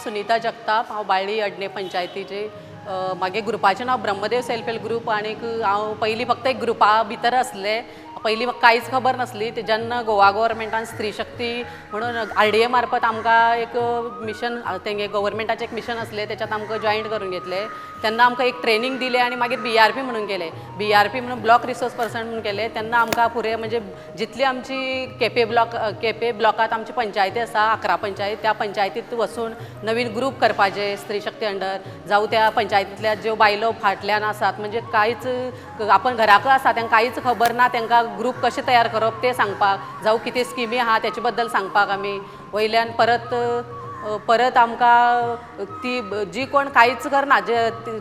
सुनीता जगताप, हांव बाळ्ळी अडणे पंचायतीचे. मागे ग्रुपाचें नांव ब्रह्मदेव सेल्फ हेल्प ग्रूप. आनीक हांव पयलीं फक्त एक ग्रुपा भितर आसलें. पयलीं म्हाका कांयच खबर नासली. ते जेन्ना गोवा गव्हर्मेंटान स्त्री शक्ती म्हणून RDA मार्फत आमकां एक मिशन, तेंगे गव्हर्मेंटाचें एक मिशन आसलें, तेच्यात आमकां जॉयन करून घेतलें. तेन्ना आमकां एक ट्रेनींग दिलें आनी मागीर BRP म्हणून केलें. BRP म्हणून ब्लॉक रिसोर्स पर्सन म्हणून केलें. तेन्ना आमकां पुरे म्हणजे जितली आमची केपे ब्लॉकांत आमची पंचायती आसा, 11 पंचायत, त्या पंचायतीत वचून नवीन ग्रूप करपाचे स्त्री शक्ती अंडर. जावं त्या पंचायतींतल्या ज्यो बायलो फाटल्यान आसात, म्हणजे कांयच आपण घराक आसा तांकां कांयच खबर ना, तांकां ग्रूप कशें तयार करप तें सांगपाक, जावं कितें स्किमी आहा तेचे बद्दल सांगपाक आमी वयल्यान परत परत आमकां ती जी कोण कांयच करना, जे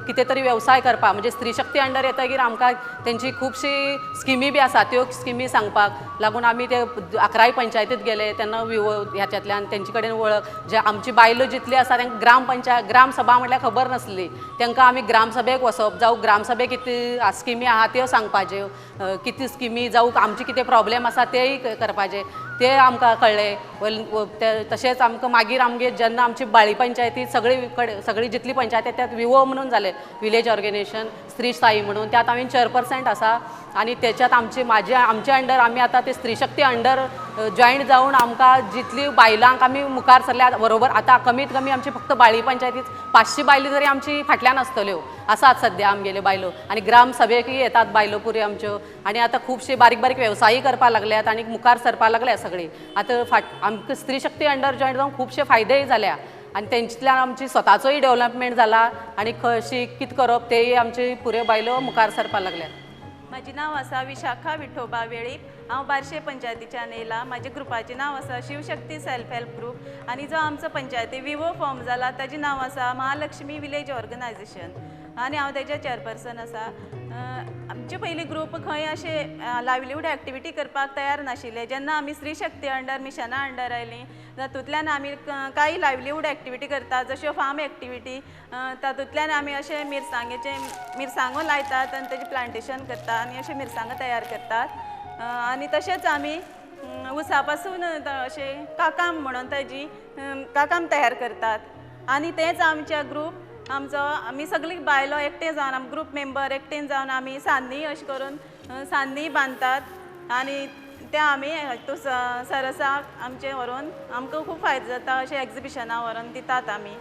कितें तरी वेवसाय करपाक, म्हणजे स्त्री शक्ती अंडर येतकीर आमकां तेंची खुबशी स्किमी बी आसा, त्यो स्किमी सांगपाक लागून आमी ते 11 पंचायतीत गेले. तेन्ना विवो ह्याच्यातल्यान तेंचे कडेन वळख, जे आमची बायलो जितली आसा तांकां ग्रामपंचायत ग्रामसभा म्हटल्यार खबर नासली, तांकां आमी ग्रामसभेक वचप, जावं ग्रामसभेक कितें स्किमी आहा त्यो सांगपाच्यो, कितें स्किमी जावं आमचे कितें प्रॉब्लेम आसा तेय करपाचे, ते आमकां कळ्ळें. तशेंच आमकां मागीर आमगे जेन्ना आमची बाळी पंचायती सगळी कडेन सगळी जितली पंचायती त्यात विवो म्हणून जाले, विलेज ऑर्गनायझेशन स्त्री स्थायी म्हणून, त्यात आमी चेअरपर्सन आसा. आनी तेच्यात आमची म्हाजे आमचे अंडर आमी आतां ते स्त्री शक्ती अंडर जॉयंट जावन आमकां जितली बायलांक आमी मुखार सरल्या बरोबर आतां कमीत कमी आमची फक्त बाळी पंचायतीत 500 बायलो तरी आमची फाटल्यान आसतल्यो आसात सद्या आमगेल्यो बायलो. आनी ग्रामसभेकय येतात बायलो पुऱ्यो आमच्यो. आनी आतां खुबशे बारीक बारीक वेवसायी करपाक लागल्यात आनी मुखार सरपाक लागल्या सगळीं. आतां फाट आमकां स्त्री शक्ती अंडर जॉयंट जावन खुबशे फायदेय जाल्या आनी तेंच्यांतल्यान आमची स्वताचोय डेवलपमेंट जाला आनी कशी कितें करप तेय आमची पुऱ्यो बायलो मुखार सरपाक लागल्यात. म्हाजें नांव आसा विशाखा विठोबा वेळीप. हांव बार्शे पंचायतीच्यान येयलां. म्हाज्या ग्रुपाचें नांव आसा शिवशक्ती सेल्फ हेल्प ग्रूप आनी जो आमचो पंचायती विवो फॉर्म जाला ताजें नांव आसा महालक्ष्मी विलेज ऑर्गनायझेशन आनी हांव तेजे चेअरपर्सन आसा. आमचे पयलीं ग्रूप खंय अशें लायवलीहूड एक्टिविटी करपाक तयार नाशिल्ले. जेन्ना आमी स्त्री शक्ती अंडर मिशना अंडर आयलीं तातूंतल्यान आमी कांय लायवलीहूड एक्टिविटी करतात, जश्यो फार्म एक्टिविटी, तातूंतल्यान आमी अशें मिरसांगेचे मिरसांगो लायतात आनी तेजें प्लांटेशन करता आनी अशें मिरसांगो तयार करतात. आनी तशेंच आमी उसा पासून अशें काकाम म्हणून तेजी काकाम तयार करतात. आनी तेंच आमच्या ग्रूप आमचो आमी सगळीं बायलो एकटें जावन आमी ग्रूप मेंबर एकटें जावन आमी सान्नी अशें करून सान्नी बांदतात आनी ते आमी सरसाक आमचें व्हरून आमकां खूब फायदो जाता. अशें एग्जिबिशनां व्हरून दितात आमी.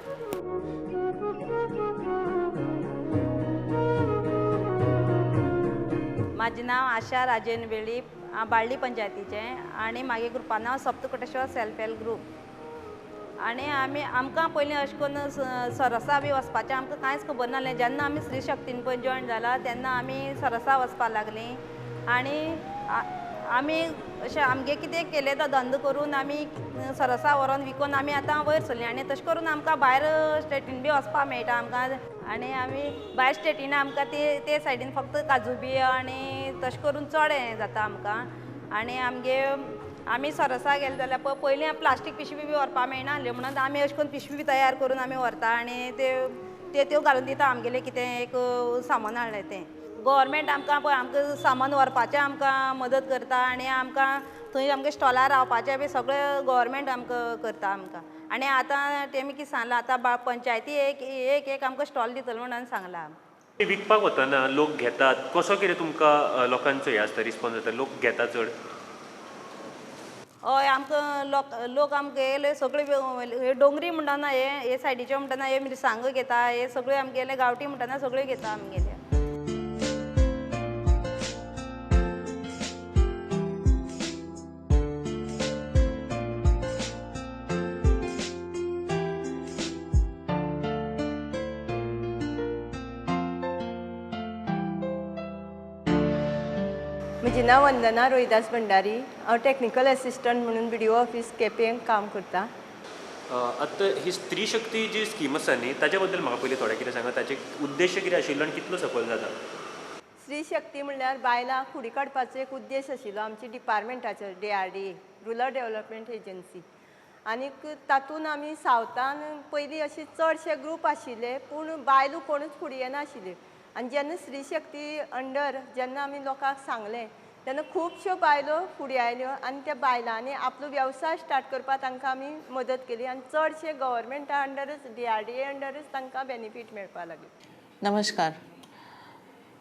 म्हाजें नांव आशा राजेंद्र वेळीप, हांव बाळ्ळी पंचायतीचें आनी मागीर ग्रुपा नांव सप्तकोटेश्वर सेल्फ हेल्प ग्रूप. आनी आमी आमकां पयलीं अशें करून सरसा बी वचपाचें आमकां कांयच खबर नासलें. जेन्ना आमी स्त्री शक्तीन पळय जॉयन जाला तेन्ना आमी सरसा वचपाक लागलीं आनी आमी अशें आमगे कितें केलें तो धंदो करून आमी सरसा व्हरोन विकून आमी आतां वयर सरलीं. आनी तशें करून आमकां भायर स्टेटीन बी वचपाक मेळटा आमकां. आनी आमी भायर स्टेटीन आमकां ते सायडीन फक्त काजू बियो आनी तशें करून चड हें जाता आमकां. आनी आमगे आमी सरसा गेले जाल्यार पळय पयलीं प्लास्टीक पिशवी बी व्हरपाक मेळना आसल्यो म्हणून आमी अशें करून पिशवी तयार करून आमी व्हरता आनी त्यो घालून दिता आमगेलें कितें एक सामान हाडलें तें. गव्हर्मेंट आमकां पळय आमकां सामान व्हरपाचें आमकां मदत करता आनी आमकां थंय आमकां स्टॉलार रावपाचें बी सगळें गव्हर्मेंट आमकां करता आमकां. आनी आतां तेमी कितें सांगलां आतां पंचायती एक एक एक आमकां स्टॉल दितलो म्हणून सांगलां. विकपाक वतना लोक घेतात कसो कितें तुमकां लोकांचो हें आसता रिस्पॉन्स जाता, लोक घेतात चड? हय, आमकां लोक आमगेले सगळे डोंगरी म्हणटना हे सायडीचे म्हणटना हे मिरसांगो घेता, हे सगळे आमगेले गांवठी म्हणटना सगळे घेता आमगेले. म्हजें नांव वंदना रोहिदास भंडारी. हांव टॅक्निकल एसिस्टंट म्हणून BDO office केपें काम करता. आतां ही स्त्री शक्ती जी स्कीम आसा न्ही ताच्या बद्दल म्हाका पयलीं थोडें कितें सांगा, ताचे उद्देश कितें आशिल्लो आनी कितलो सफल जाता? स्त्री शक्ती म्हणल्यार बायलांक फुडें काडपाचो एक उद्देश आशिल्लो आमच्या डिपार्टमेंटाचो, DRDA rural development agency. आनीक तातूंत आमी सावथान पयलीं अशे चडशे ग्रूप आशिल्ले पूण बायलो कोणूच फुडें येनाशिल्ल्यो. आनी जेन्ना स्त्री शक्ती अंडर जेन्ना आमी लोकांक सांगलें तेन्ना खुबश्यो बायलो फुडें आयल्यो आनी त्या बायलांनी आपलो वेवसाय स्टार्ट करपाक तांकां आमी मदत केली आनी चडशे गव्हर्मेंटा अंडरच DRDA अंडरच तांकां बेनिफीट मेळपाक लागले. नमस्कार.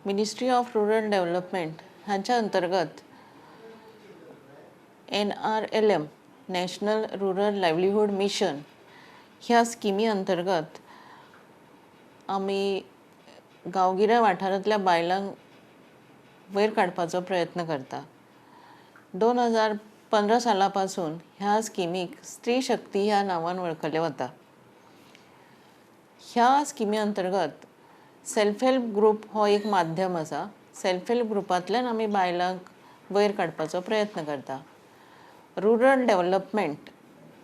मिनिस्ट्री ऑफ रुरल डेव्हलपमेंट हांच्या अंतर्गत NRLM national rural livelihood mission ह्या स्किमी अंतर्गत आमी गांवगिऱ्या वाठारांतल्या बायलांक वयर काडपाचो प्रयत्न करता. 2015 साला पासून ह्या स्किमीक स्त्री शक्ती ह्या नांवान वळखलें वता. ह्या स्किमी अंतर्गत सेल्फ हेल्प ग्रूप हो एक माध्यम आसा. सेल्फ हेल्प ग्रुपांतल्यान आमी बायलांक वयर काडपाचो प्रयत्न करता. रुरल डेव्हलपमेंट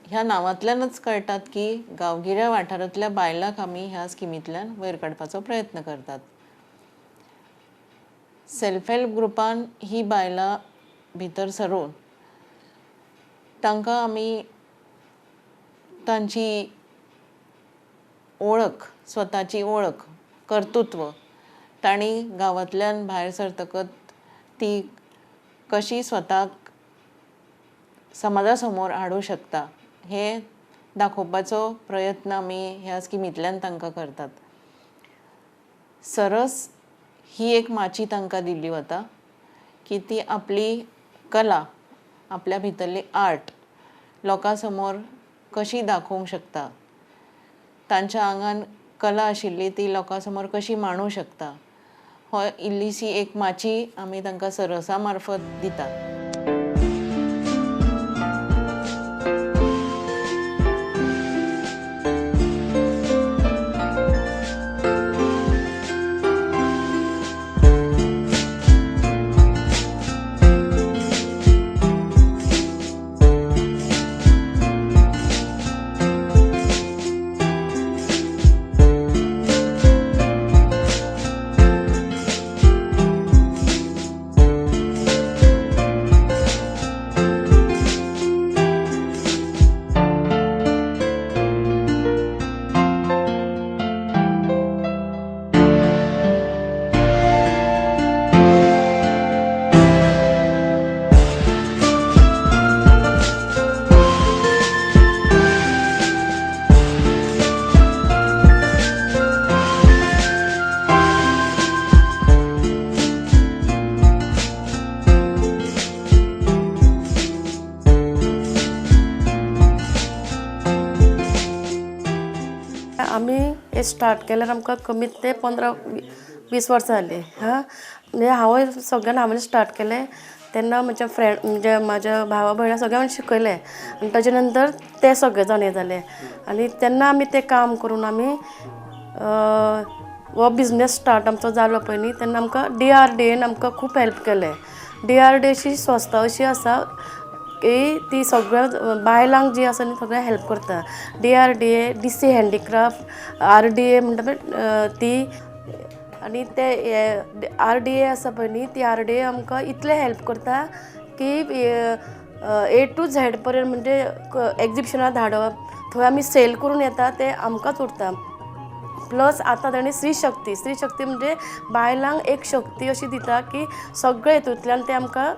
ह्या नांवांतल्यानच कळटात की गांवगिऱ्या वाठारांतल्या बायलांक आमी ह्या स्किमींतल्यान वयर काडपाचो प्रयत्न करतात. सेल्फ हेल्प ग्रुपान ही बायलां भितर सरून तांकां आमी तांची ओळख, स्वताची ओळख, कर्तृत्व तांणी गांवांतल्यान भायर सरतकच ती कशी स्वताक समाजा समोर हाडूं शकता हें दाखोवपाचो प्रयत्न आमी ह्या स्किमींतल्यान तांकां करतात. सरस ही एक माची तांकां दिल्ली वता की ती आपली कला, आपल्या भितरली आर्ट लोकां समोर कशी दाखोवंक शकता, तांच्या आंगान कला आशिल्ली ती लोकां समोर कशी मांडूंक शकता, हो इल्लीशी एक माची आमी तांकां सरसा मार्फत दितात. आमी हे स्टार्ट केल्यार आमकां कमीत ते 15-20 वर्सां जालीं. हां, म्हणजे हांव सगळ्यान हांवें स्टार्ट केलें तेन्ना म्हज्या फ्रेंड म्हणजे म्हाज्या भावा भयणा सगळ्यांक शिकयलें आनी ताजे नंतर ते सगळे जाण हें जाले आनी तेन्ना आमी तें काम करून आमी हो बिजनेस स्टार्ट आमचो जालो पळय न्ही, तेन्ना आमकां DRDAन आमकां खूब हेल्प केलें. DRDA अशी संस्था अशी आसा की ती सगळ्या बायलांक जी आसा न्ही सगळ्यांक हेल्प करता. DRDA, DC handicraft, RDA म्हणटा पळय ती, आनी ते RDA आसा पळय न्ही, ती RDA आमकां इतलें हेल्प करता की A to Z पर्यंत म्हणजे एग्जिबिशनाक धाडप, थंय आमी सेल करून येता ते आमकांच उरता. प्लस आतां ताणें स्त्री शक्ती, स्त्री शक्ती म्हणजे बायलांक एक शक्ती अशी दिता की सगळे हितूंतल्यान ते आमकां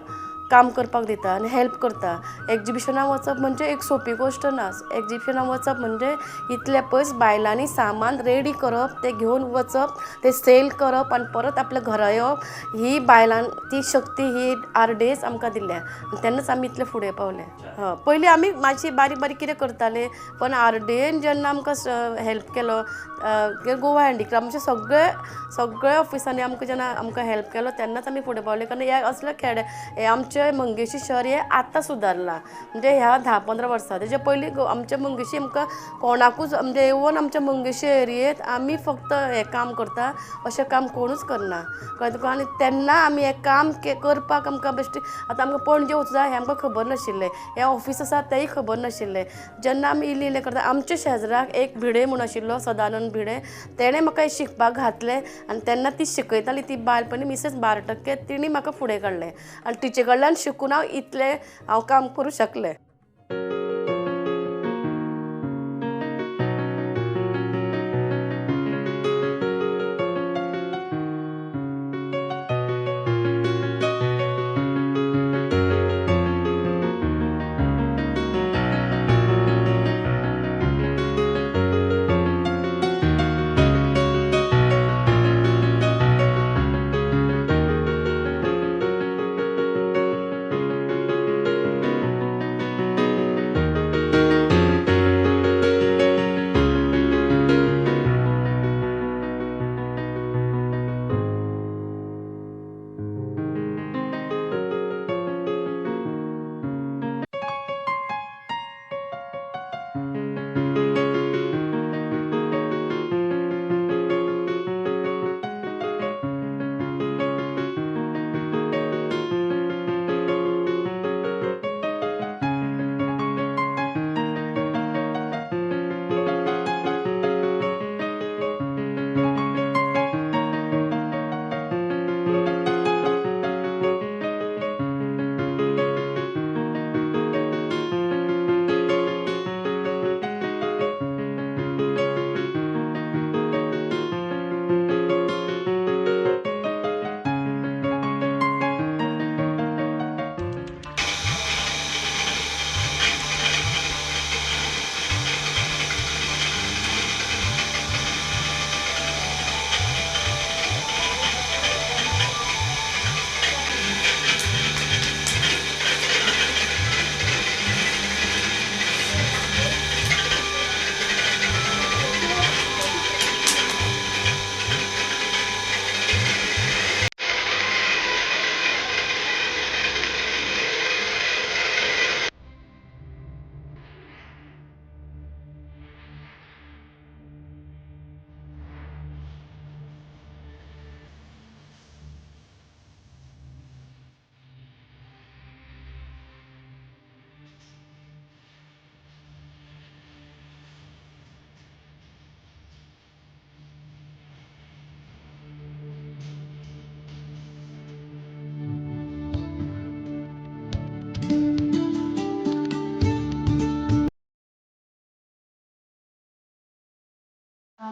काम करपाक दिता आनी हेल्प करता. एग्जिबिशनाक वचप म्हणजे एक सोंपी गोश्ट ना. एग्जिबिशनाक वचप म्हणजे इतले पयस बायलांनी सामान रेडी करप, तें घेवन वचप, तें सेल करप आनी परत आपल्या घरा येवप, ही बायलां ती शक्ती ही RDAच आमकां दिल्या आनी तेन्नाच आमी इतले फुडें पावले. हय, पयलीं आमी मातशी बारीक बारीक कितें करताले, पण RDAन जेन्ना आमकां हेल्प केलो, गोवा हँडीक्राफ्ट म्हणजे सगळे सगळे ऑफिसांनी आमकां जेन्ना आमकां हेल्प केलो तेन्नाच आमी फुडें पावले. कारण ह्या असले खेडे हे आमचे मंगेशी शहर हे आतां सुदारलां, म्हणजे ह्या 10-15 वर्सां. तेच्या पयलीं आमच्या मंगेशी आमकां कोणाकूच म्हणजे इवन आमच्या मंगेशी एरियेंत आमी फक्त हें काम करता अशें काम कोणूच करना, कळ्ळें तुका. आनी तेन्ना आमी हें काम करपाक आमकां बेश्टें आतां आमकां पणजे वचूं जाय हें आमकां खबर नाशिल्लें, हें ऑफीस आसा तेंय खबर नाशिल्लें. जेन्ना आमी इल्लें इल्लें करता, आमच्या शेजराक एक भिडे म्हूण आशिल्लो, सदानंद भिडे, तेणें म्हाका हें शिकपाक घातलें आनी तेन्ना ती शिकयताली ती बायल पळय मिसेस बारटक्के, तिणी म्हाका फुडें काडलें आनी तिचे कडल्यान शिकून हांव इतलें हांव काम करूं शकलें.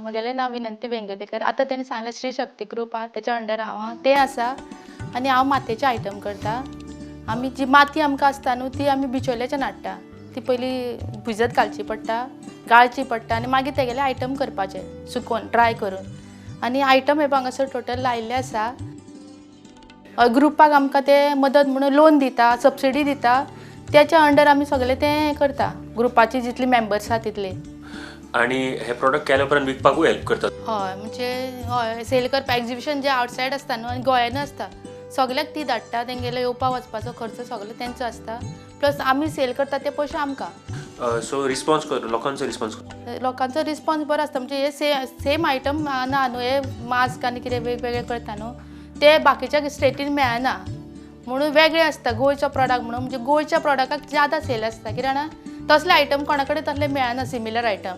म्हगेलें नांव विनंती वेंगुर्लेकर. आतां तेणी सांगलें श्री शक्ती ग्रूप आहा तेच्या अंडर हांव आहा तें आसा आनी हांव मातयेचे आयटम करता. आमी जी माती आमकां आसता न्हू ती आमी बिचोल्याच्यान हाडटा. ती पयलीं भिजत घालची पडटा, गाळची पडटा आनी मागीर तेगेले आयटम करपाचे सुकोवन ड्राय करून. आनी आयटम हे हांगासर टोटल लायिल्ले आसा. ग्रुपाक आमकां ते मदत म्हणून लोन दिता, सबसिडी दिता. त्याच्या अंडर आमी सगळे तें करता, ग्रुपाची जितली मेंबर्स आसा तितले. आनी हे प्रोडक्ट केल्या उपरांत विकपाकूय हेल्प करतात. हय, म्हणजे हय सेल करपाक एग्जिबिशन जे आवटसायड आसता न्हू आनी गोंयानूय आसता सगळ्याक ती धाडटा. तेंगेलो येवपा वचपाचो खर्च सगळो तेंचो आसता, प्लस आमी सेल करता ते पयशे आमकां. सो रिस्पॉन्स लोकांचो रिस्पॉन्स, लोकांचो रिस्पॉन्स बरो आसता. म्हणजे हे सेम आयटम ना न्हू, हे मास्क आनी कितें वेगवेगळे करता न्हू ते बाकीच्या स्टेटीन मेळना म्हणून वेगळे आसता. गोंयचो प्रोडक्ट म्हणून म्हणजे गोंयच्या प्रोडक्टाक ज्यादा सेल आसता, कित्याक जाणा तसले आयटम कोणा कडेन तसले मेळना, सिमिलर आयटम.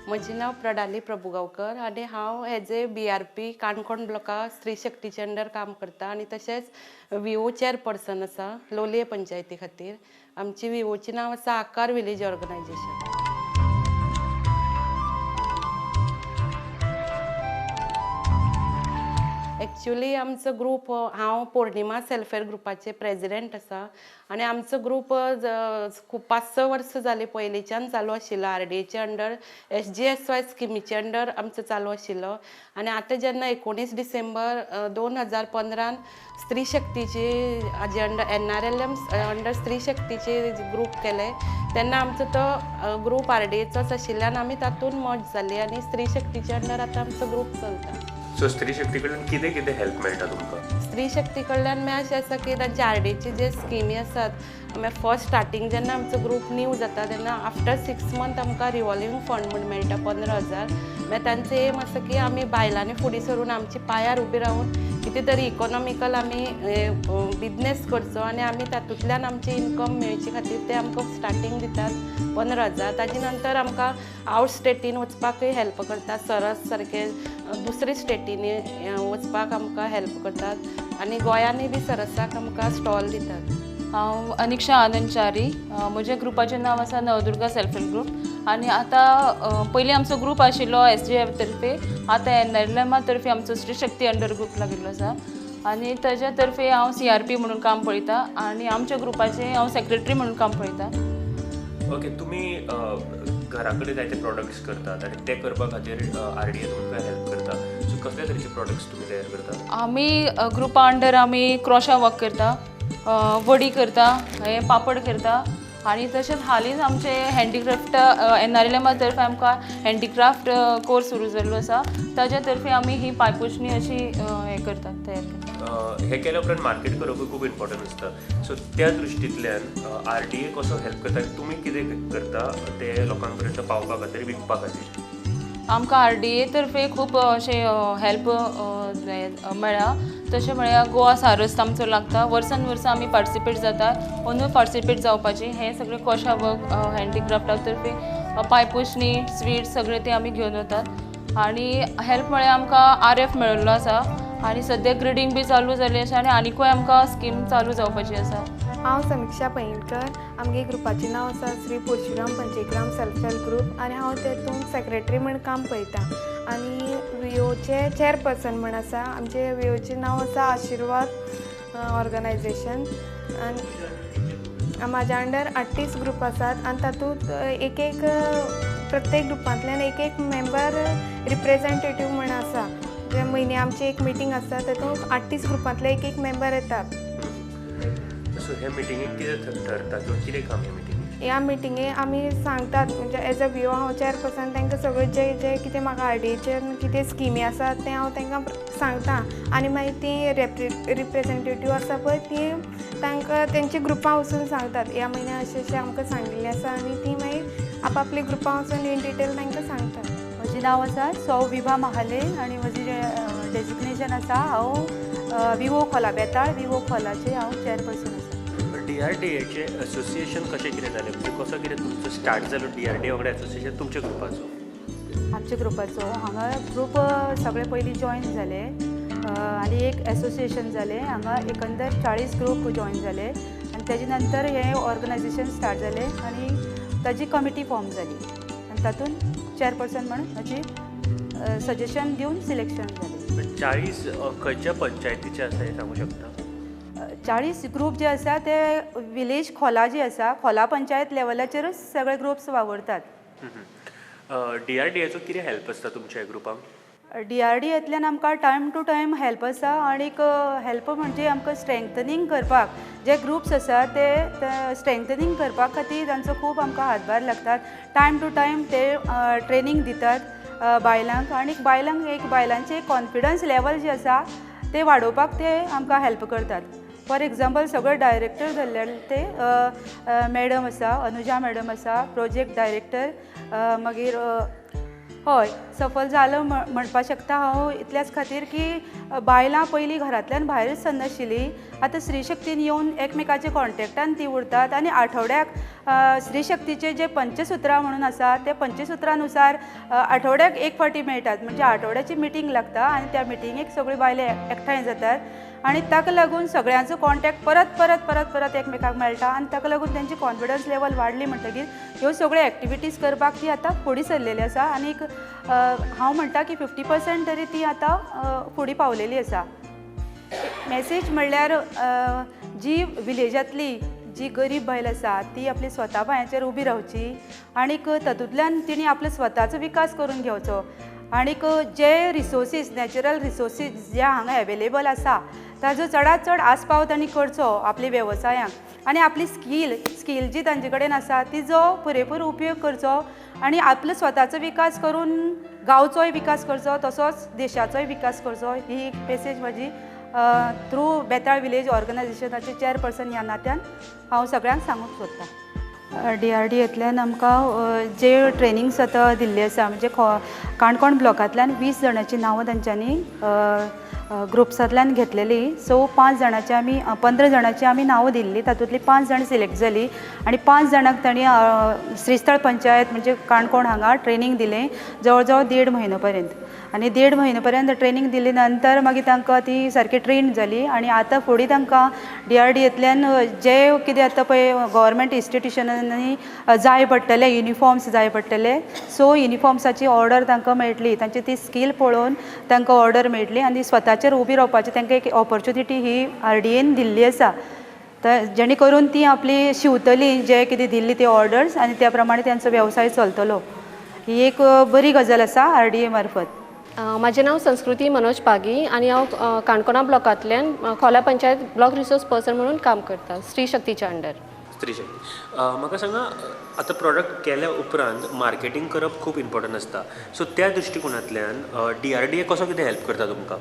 म्हजें नांव प्रणाली प्रभुगांवकर आनी हांव as a BRP Canacona ब्लॉका स्त्री शक्तीचे अंडर काम करता आनी तशेंच विओ चेअरपर्सन आसा लोलये पंचायती खातीर. आमची विओचें नांव आसा आकार विलेज ऑर्गनायजेशन. एक्चुली आमचो ग्रूप, हांव पौर्णिमा सेल्फ हेल्प ग्रुपाचे प्रेजिडेंट आसा आनी आमचो ग्रूप खूब 5-6 वर्सां जालीं पयलींच्यान चालू आशिल्लो. आरडीएचे अंडर SGSY स्किमीचे अंडर आमचो चालू आशिल्लो आनी आतां जेन्ना 19 डिसेंबर 2015 स्त्री शक्तीची हाजे अंडर NRLM under स्त्री शक्तीचे ग्रूप केले तेन्ना आमचो तो ग्रूप आरडीएचोच आशिल्ल्यान आमी तातूंत मर्ज जाली आनी स्त्री शक्तीचे अंडर आतां आमचो ग्रूप चलता. सो स्त्री शक्ती कडल्यान कितें कितें हेल्प मेळटा तुमकां? स्त्री शक्ती कडल्यान म्हळ्यार अशें आसा की तांचे आरडीचे जे स्किमी आसात, मागीर फर्स्ट स्टार्टींग जेन्ना आमचो ग्रूप न्यू जाता तेन्ना आफ्टर 6 मंथ आमकां रिवॉल्वींग फंड म्हूण मेळटा 15,000. मागीर तांचो एम आसा की आमी बायलांनी फुडें सरून आमची पांयार उबी रावन कितें तरी इकॉनॉमिकल आमी बिजनेस करचो आनी आमी तातूंतल्यान आमची इनकम मेळचे खातीर ते आमकां स्टार्टींग दितात 15,000. ताजे नंतर आमकां आवट स्टेटीन वचपाकूय हेल्प करतात, सरस सारके दुसरे स्टेटींनी वचपाक आमकां हेल्प करतात आनी गोंयांनी बी सरसाक आमकां स्टॉल दितात. हांव अनिक्षा आनंद च्यारी, म्हज्या ग्रुपाचें नांव आसा नवदुर्गा सेल्फ हेल्प ग्रूप आनी आतां पयलीं आमचो ग्रूप आशिल्लो SGF तर्फे, आतां NRLM तर्फे आमचो श्री शक्ती अंडर ग्रूप लागिल्लो आसा आनी ताज्या तर्फे हांव CRP म्हणून काम पळयता आनी आमच्या ग्रुपाचें हांव सेक्रेटरी म्हणून काम पळयता. ओके, तुमी घरा कडेन जायते प्रोडक्ट्स करतात आनी ते करपा खातीर आरडीए तुमकां हेल्प करता, सो कसले तरेचे प्रोडक्ट्स तुमी तयार करता? आमी ग्रुपा अंडर आमी क्रोशा वर्क करता, वडी करता, हे पापड करता आनी तशेंच हालींच आमचे हँडीक्राफ्ट NRLM तर्फे आमकां हँडीक्राफ्ट कोर्स सुरू जाल्लो आसा, ताज्या तर्फे आमी ही पांयपुशणी अशी हें करतात, तयार करतात. हे केल्या उपरांत मार्केट करपूय खूब इम्पॉर्टंट आसता, सो त्या दृश्टींतल्यान आरडीए कसो हेल्प करता, तुमी कितें करता ते लोकां पर्यंत पावपा खातीर, विकपा खातीर? आमकां आरडीए तर्फे खूब अशें हेल्प मेळ्ळा. तशें म्हळ्यार गोवा सारस आमचो लागता, वर्सान वर्सां आमी पार्टिसिपेट जाता, अंदूय पार्टिसिपेट जावपाचें. हें सगळें कोशा वर्क हँडीक्राफ्टा तर्फे पांयपुशणी, स्वीट सगळें तें आमी घेवन वतात. आनी हेल्प म्हळ्यार आमकां RF मेळिल्लो आसा आनी सद्या ग्रेडींग बी चालू जाल्ली आसा आनी आनिकूय आमकां स्कीम चालू जावपाची आसा. हांव समिक्षा पैंगीणकर. आमगे ग्रुपाचें नांव आसा Shri Parshuram Panchagram self help group आनी हांव तेतूंत सेक्रेटरी म्हण काम पळयता आनी विओचे चेअरपर्सन म्हण आसा. आमचे विओचें नांव आसा आशिर्वाद ऑर्गनायजेशन आनी म्हाज्या अंडर 38 ग्रुप आसात आनी तातूंत एक एक प्रत्येक ग्रुपांतल्यान एक एक मेंबर रिप्रेजेंटेटीव म्हण आसा. जे म्हयने आमची एक मिटींग आसता तातूंत 38 ग्रुपांतले एक एक मेंबर येतात. सो हे मिटिंगेक कितें ठरता किंवा कितें काम हे मिटिंगेक? ह्या मिटिंगे आमी सांगतात म्हणजे एज अ विओ हांव चेअरपर्सन तांकां सगळें जे जे कितें म्हाका आरडीएचेर कितें स्किमी आसात तें हांव तांकां सांगता आनी मागीर ती रिप्रेजेंटेटीव आसा पळय ती तांकां तेंच्या ग्रुपां वचून सांगतात ह्या म्हयन्या अशें अशें आमकां सांगिल्लें आसा आनी ती मागीर आपआपली ग्रुपां वचून इन डिटेल तांकां सांगतात. म्हजें नांव आसा सौ विभा महाले आनी म्हजें डेजिग्नेशन आसा हांव विवो खोला बेताळ विवो खोलाचे हांव चेअरपर्सन आसा. DRDAचे एसोसिएशन कशें कितें जालें, म्हणजे कसो कितें तुमचो स्टार्ट जालो DRDA वांगडा एसोसिएशन तुमच्या ग्रुपाचो? आमच्या ग्रुपाचो हांगा ग्रूप सगळे पयलीं जॉयन जाले आनी एक एसोसिएशन जालें. हांगा एकंदर 40 ग्रूप जॉयन जाले आनी तेजे नंतर हें ऑर्गनायजेशन स्टार्ट जालें आनी ताजी कमिटी फॉर्म जाली आनी तातूंत चेअरपर्सन म्हणून म्हजी सजेशन दिवन सिलेक्शन जालें. 40 खंयच्या पंचायतीचे आसा हें सांगू शकता? 40 ग्रूप जे आसा ते विलेज खोला जी आसा खोला पंचायत लेवलाचेरूच सगळे ग्रुप्स वावुरतात. DRDAचो कितें हेल्प आसता तुमच्या ग्रुपांक? DRDAंतल्यान आमकां टायम टू टायम हेल्प आसा आनीक हेल्प म्हणजे आमकां स्ट्रेंथनींग करपाक जे ग्रुप्स आसा ते स्ट्रेंथनींग करपा खातीर तांचो खूब आमकां हातभार लागतात. टायम टू टायम ते ट्रेनींग दितात बायलांक आनी बायलांक एक बायलांचे कॉन्फिडन्स लेवल जे आसा ते वाडोवपाक ते आमकां हेल्प करतात. फॉर एग्जाम्पल सगळे डायरेक्टर जाल्ले ते मॅडम आसा, अनुजा मॅडम आसा, प्रोजेक्ट डायरेक्टर. मागीर हय सफल जालो म्हणपाक शकता हांव इतल्याच खातीर की बायलां पयलीं घरांतल्यान भायरच सरनाशिल्लीं, आतां स्त्री शक्तीन येवन एकमेकाच्या कॉन्टेक्टान ती उरतात आनी आठवड्याक स्त्री शक्तीचे जे पंचसुत्रां म्हणून आसा ते पंचसुत्रानुसार आठवड्याक एक फावटी मेळटात, म्हणजे आठवड्याची मिटींग लागता आनी त्या मिटिंगेक सगळ्यो बायलो एकठांय जातात आनी ताका लागून सगळ्यांचो कॉन्टेक्ट परत परत परत परत एकमेकाक मेळटा आनी ताका लागून तेंची कॉन्फिडन्स लेवल वाडली म्हणटकीर ह्यो सगळ्यो एक्टिविटीज करपाक ती आतां फुडें सरलेली आसा आनीक हांव म्हणटा की 50% तरी ती आतां फुडें पावलेली आसा. मॅसेज म्हणल्यार जी विलेजांतली जी गरीब बायल आसा ती आपली स्वता पांयाचेर उबी रावची आनीक तातूंतल्यान तिणी आपलो स्वताचो विकास करून घेवचो आनीक जे रिसोर्सीस नॅचरल रिसोर्सीस जे हांगा एवेलेबल आसा ताजो चडांत चड आस्पाव तांणी करचो आपल्या वेवसायांक आनी आपली स्कील जी तांचे कडेन आसा तिजो पुरेपूर उपयोग करचो आनी आपलो स्वताचो विकास करून गांवचोय विकास करचो तसोच देशाचोय विकास करचो. ही एक मेसेज म्हजी थ्रू बेताळ विलेज ऑर्गनायजेशनाचे चेअरपर्सन ह्या नात्यान हांव सगळ्यांक सांगूंक सोदतां. DRDAंतल्यान आमकां जे ट्रेनिंग्स आतां दिल्ली आसा म्हणजे काणकोण ब्लॉकांतल्यान 20 जाणांची नांवां तांच्यांनी ग्रुप्सांतल्यान घेतलेली. सो 5 जाणांची आमी 15 जाणांची आमी नांवां दिल्ली, तातूंतली 5 जाण सिलेक्ट जाली आनी 5 जाणांक तांणी श्रीस्थळ पंचायत म्हणजे काणकोण हांगा ट्रेनींग दिलें जवळ जवळ 1.5 म्हयनो पर्यंत आनी 1.5 म्हयनो पर्यंत ट्रेनींग दिले नंतर मागीर तांकां ती सारकी ट्रेन जाली आनी आतां फुडें तांकां DRDAंतल्यान जे कितें आतां पळय गव्हर्मेंट इन्स्टिट्युशनांनी जाय पडटले युनिफॉर्म्स जाय पडटले, सो युनिफॉर्म्साची ऑर्डर तांकां मेळटली, तांची ती स्कील पळोवन तांकां ऑर्डर मेळटली आनी स्वताचेर उबी रावपाची तांकां एक ऑपॉर्चुनिटी ही RDAन दिल्ली आसा, तर जेणे करून ती आपली शिंवतली जे कितें दिल्ली ती ऑर्डर्स आनी त्या प्रमाणे तांचो वेवसाय चलतलो. ही एक बरी गजाल आसा RDA मार्फत. म्हाजें नांव संस्कृती मनोज पागी आनी हांव काणकोणा ब्लॉकांतल्यान खोला पंचायत ब्लॉक रिसोर्स पर्सन म्हणून काम करता स्त्री शक्तीच्या अंडर. स्त्री शक्ती म्हाका सांगा आतां प्रोडक्ट केल्या उपरांत मार्केटींग करप खूब इम्पॉर्टंट आसता, सो त्या दृश्टिकोनांतल्यान DRDA कसो कितें हेल्प करता तुमकां?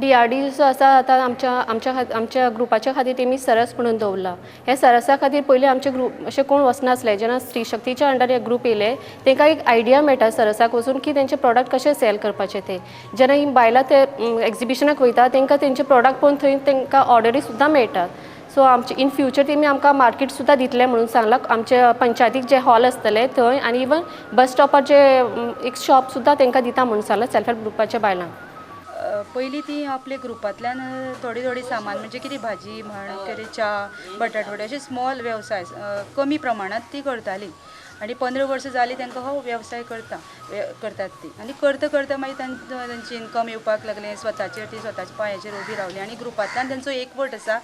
DRDA जो आसा आतां आमच्या आमच्या आमच्या ग्रुपाच्या खातीर तेमी सरस म्हणून दवरला. हे सरसा खातीर पयलीं आमचे ग्रूप अशें कोण वचनासले, जेन्ना स्त्री शक्तीच्या अंडर हे ग्रूप येयले तांकां एक आयडिया मेळटा सरसाक वचून की तेंचे प्रोडक्ट कशें सेल करपाचे ते. जेन्ना ही बायलां ते एग्जिबिशनाक वयता तांकां तेंचे प्रोडक्ट पळोवन थंय तांकां ऑर्डरी सुद्दां मेळटात. सो आमचे इन फ्युचर तेमी आमकां मार्केट सुद्दां दितले म्हणून सांगलां. आमचे पंचायतीक जे हॉल आसतले थंय आनी इवन बस स्टॉपार जे एक शॉप सुद्दां तांकां दिता म्हणून सांगलां सेल्फ हेल्प ग्रुपाच्या बायलांक. पयलीं ती आपल्या ग्रुपांतल्यान थोडी थोडी सामान म्हणजे कितें भाजी म्हण कितें च्या बटाटवडे अशे स्मॉल वेवसाय कमी प्रमाणांत ती करताली आनी 15 वर्सां जालीं तांकां हो वेवसाय करतात ती आनी करता करता मागीर तांची इन्कम येवपाक लागलें, स्वताचेर ती स्वताच्या पांयाचेर उबी रावली आनी ग्रुपांतल्यान तांचो एकवट आसा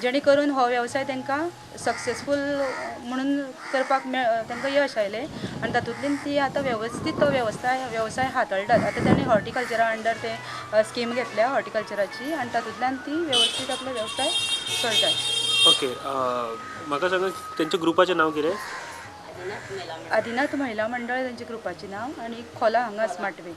जेणे करून हो वेवसाय तांकां सक्सेसफूल म्हणून करपाक तांकां यश आयलें आनी तातूंतल्यान ती आतां वेवस्थीत तो वेवसाय हाताळटात. आतां तांणी हॉर्टिकल्चरा अंडर ते स्कीम घेतल्या हॉर्टिकल्चराची आनी तातूंतल्यान ती वेवस्थीत आपलो वेवसाय करतात. ओके, म्हाका सांगा तेंच्या ग्रुपाचें नांव कितें? आदिनाथ महिला मंडळ तांच्या ग्रुपाचें नांव आनी खोला हांगा स्मार्ट वे.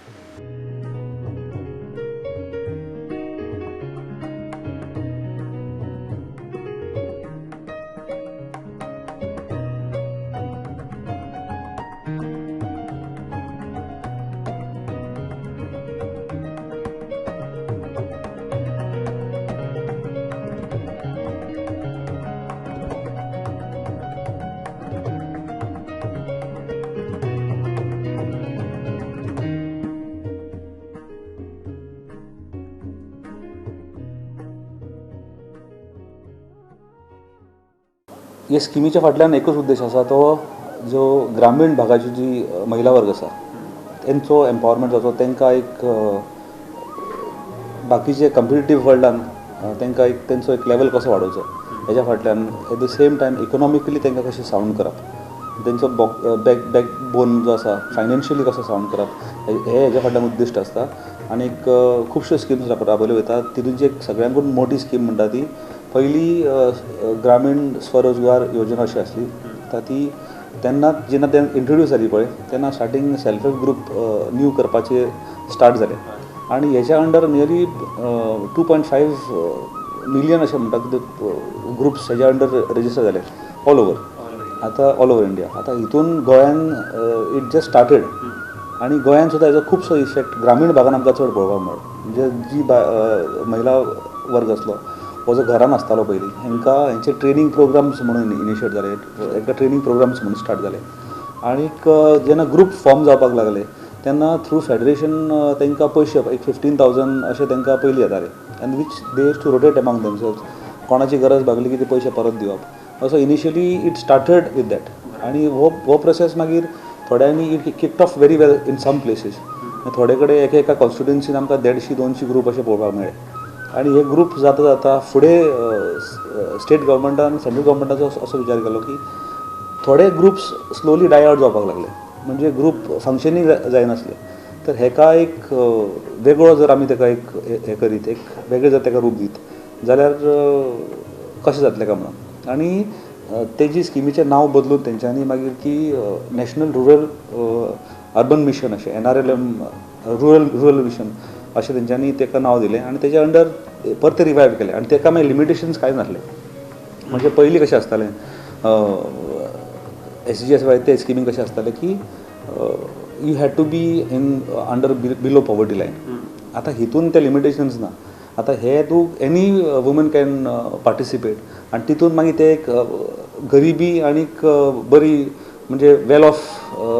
हे स्किमीच्या फाटल्यान एकूच उद्देश आसा, तो जो ग्रामीण भागाची जी महिला वर्ग आसा तेंचो एम्पावरमेंट जावचो, तांकां एक बाकीचे कॉम्पिटिटीव वर्ल्डान तांकां एक तेंचो एक लेवल कसो वाडोवचो हेज्या फाटल्यान at the same time economically तांकां कशें सावंड करप, तेंचो बॅक बोन जो आसा फायनान्शियली कसो सावंड करप हे हेज्या फाटल्यान उद्दिश्ट आसता. आनीक खुबश्यो स्किम्स राबयल्यो वयतात. तितूंची एक सगळ्यांकून मोठी स्कीम म्हणटा ती पयली ग्रामीण स्वरोजगार योजना अशी आसली. आतां ती तेन्ना जेन्ना ते इंट्रोड्यूस जाली पळय तेन्ना starting self help group new करपाचे स्टार्ट जाले आनी हेच्या अंडर नियरली 2.5 मिलियन अशें म्हणटा ग्रुप्स हेज्या अंडर रजिस्टर जाले ऑल ओवर, आतां ऑल ओवर इंडिया. आतां हितून गोंयान it just started आनी गोंयान सुद्दां हेजो खुबसो इफेक्ट ग्रामीण भागान आमकां चड पळोवपाक मेळ्ळो. म्हणजे जी महिला वर्ग आसलो हो जो घरान आसतालो पयलीं हेंकां हेंचे ट्रेनींग प्रोग्राम्स म्हणून इनिशिएट जाले, हेंकां ट्रेनींग प्रोग्राम्स म्हणून स्टार्ट जाले. आनीक जेन्ना ग्रूप फॉर्म जावपाक लागले तेन्ना थ्रू फेडरेशन तांकां पयशे एक 15,000 अशें तांकां पयलीं येताले आनी which they use to rotate among themselves. कोणाची गरज भागली की ते पयशे परत दिवप असो initially it started with that. आनी हो प्रोसेस मागीर थोड्यांनी it kicked off very well in some places. थोडे कडेन एका एका कॉन्स्टिट्युएन्सीन आमकां 150-200 ग्रूप अशें पळोवपाक मेळ्ळे आनी हे ग्रूप जाता जाता फुडें स्टेट गव्हर्मेंटान सेंट्रल गव्हर्मेंटाचो असो विचार केलो की थोडे ग्रुप्स स्लोली डाय आवट जावपाक लागले, म्हणजे ग्रूप फंक्शनींग जायनासले. तर हेका एक वेगळो जर आमी तेका एक हें करीत, एक वेगळें जर तेका रूप दीत जाल्यार कशें जातलें काय म्हणून आनी तेजी स्किमीचें नांव बदलून तेंच्यांनी मागीर ती नॅशनल रुरल अर्बन मिशन अशें NRLM rural mission अशें तेंच्यांनी तेका नांव दिलें आनी तेज्या अंडर परतें रिवायव केलें आनी तेका मागीर लिमिटेशन्स कांय नासलें. म्हणजे पयलीं कशें आसतालें SGSY ते स्किमींग कशें आसतालें की you had to be in under below poverty line. आतां हितून ते लिमिटेशन्स ना. आतां हे तूं एनी वुमन can participate आनी तितून मागीर ते एक गरिबी आनीक बरी म्हणजे वेल ऑफ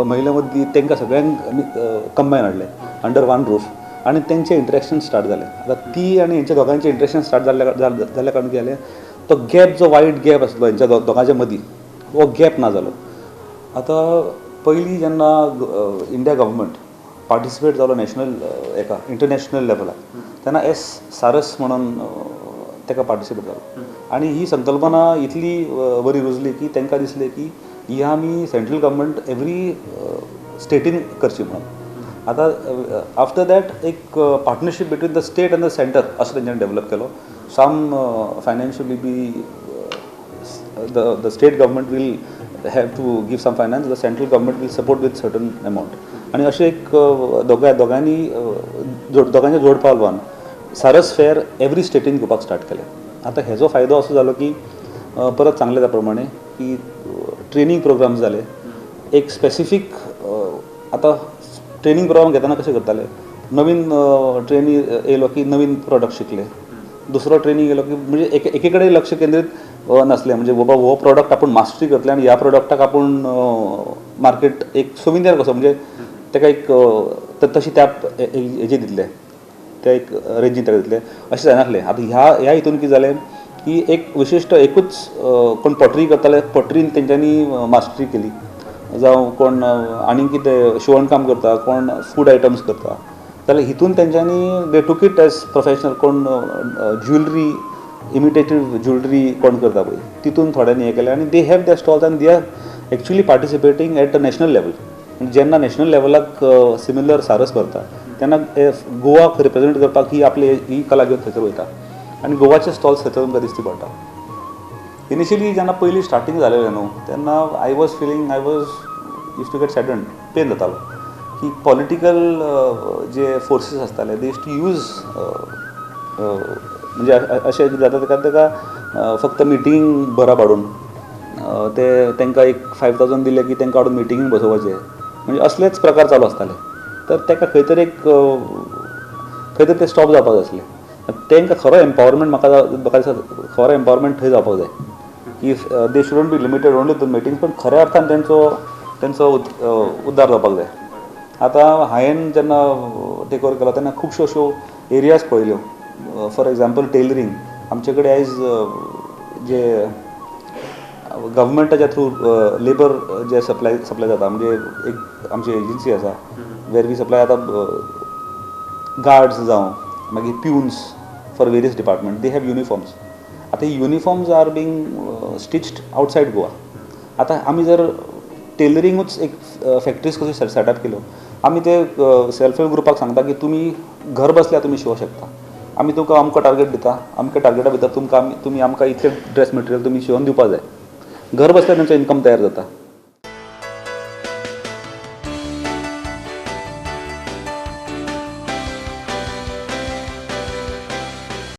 महिला मदीं तांकां सगळ्यांक कंबायन हाडलें अंडर वन रूफ आनी तेंचें इंट्रेक्शन स्टार्ट जालें. आतां ती आनी हेंच्या दोगांचें इंट्रेक्शन स्टार्ट जाल्ल्या कारणान कितें जालें, तो गॅप जो वायड गॅप आसलो हेंच्या दोगांच्या मदीं हो गॅप ना जालो. आतां पयलीं जेन्ना इंडिया गव्हर्मेंट पार्टिसिपेट जालो नॅशनल एका इंटरनॅशनल लेवलार तेन्ना एस सारस म्हणून ताका पार्टिसिपेट जालो आनी ही संकल्पना इतली बरी रुजली की तांकां दिसलें की ही आमी सेंट्रल गव्हर्मेंट एवरी स्टेटीन करची म्हणून. आतां आफ्टर that एक partnership between the state and the centre असो तेंच्यांनी डेवलप केलो. Some financially be the state government will have to give some finance, the central government will support with certain amount. आनी अशें एक दोगांनी दोगांचें जोडपालवान सारस फेअर एवरी स्टेटीन घेवपाक start केलें. आतां हेजो फायदो असो जालो की परत सांगलें त्या प्रमाणे की ट्रेनींग प्रोग्राम्स जाले एक स्पेसिफीक. आतां ट्रेनींग प्रोग्राम घेतना कशें करताले, नवीन ट्रेनी येयलो की नवीन प्रोडक्ट शिकले, दुसरो ट्रेनींग येयलो की म्हणजे एके कडेन लक्ष केंद्रीत नासलें, म्हणजे बाबा हो प्रोडक्ट आपूण मास्टरी करतले आनी ह्या प्रोडक्टाक आपूण मार्केट एक सोविनियर कसो, म्हणजे ताका एक तशी त्या हेजे दितले, त्या एक रेंजीन ताका दितले अशें जायनासलें. आतां ह्या ह्या हितून कितें जालें की एक विशिश्ट एकूच कोण पॉटरी करताले, पॉटरीन तेंच्यांनी मास्टरी केली, जावं कोण आनी कितें शिवण काम करता, कोण फूड आयटम्स करता, जाल्यार हितून तेंच्यांनी they took it as professional. कोण ज्वेलरी, इमिटेटीव ज्वेलरी कोण करता पळय तितून थोड्यांनी हें केलें आनी they have the stalls आनी they are actually participating at a national level. जेन्ना नॅशनल लेवलाक सिमिलर सारस भरता तेन्ना गोवाक रिप्रेजेंट करपाक ही आपली ही कला घेवन थंयसर वयता आनी गोवाचे स्टॉल्स थंयसर तुमकां दिश्टी पडटा. इनिशियली जेन्ना पयलीं स्टार्टींग जालेलें न्हू तेन्ना I was feeling I was use to get saddened, pain जातालो की पॉलिटिकल जे फोर्सीस आसताले दे यूज टू यूज, म्हणजे अशें कितें जाता ताका ताका फक्त मिटींग बराप हाडून ते तांकां एक 5,000 दिले की तांकां हाडून मिटिंगेक बसोवपाचें, म्हणजे असलेच प्रकार चालू आसताले. तर ताका खंय तरी एक खंय तरी ते स्टॉप जावपाक जाय आसलें. तांकां खरो एम्पावरमेंट म्हाका दिसता खरो एम्पावरमेंट थंय जावपाक जाय की they shouldn't be limited only to meetings, पण खऱ्या अर्थान तेंचो तेंचो उद्धार जावपाक जाय. आतां हांवें जेन्ना टेक ओवर केलो तेन्ना खुबश्यो अश्यो एरियाज पळयल्यो. फॉर एग्जाम्पल टेलरींग, आमचे कडेन आयज जे गव्हर्मेंटाच्या थ्रू लेबर जे सप्लाय सप्लाय जाता, म्हणजे एक आमची एजन्सी आसा वेर we supply आतां गार्ड्स जावं मागीर peons for various department, they have uniforms. आतां uniforms are being stitched outside Goa. आतां आमी जर टेलरिंगूच एक फॅक्ट्रीज कश्यो सेटअप केल्यो, आमी ते सेल्फ हेल्प ग्रुपाक सांगता की तुमी घर बसल्या तुमी शिवंक शकता, आमी तुमकां अमको टार्गेट दिता, अमक्या टार्गेटा भितर तुमकां तुमी आमकां इतले ड्रेस मटेरियल तुमी शिंवोन दिवपा जाय. घर बसल्या तेंचो इन्कम तयार जाता.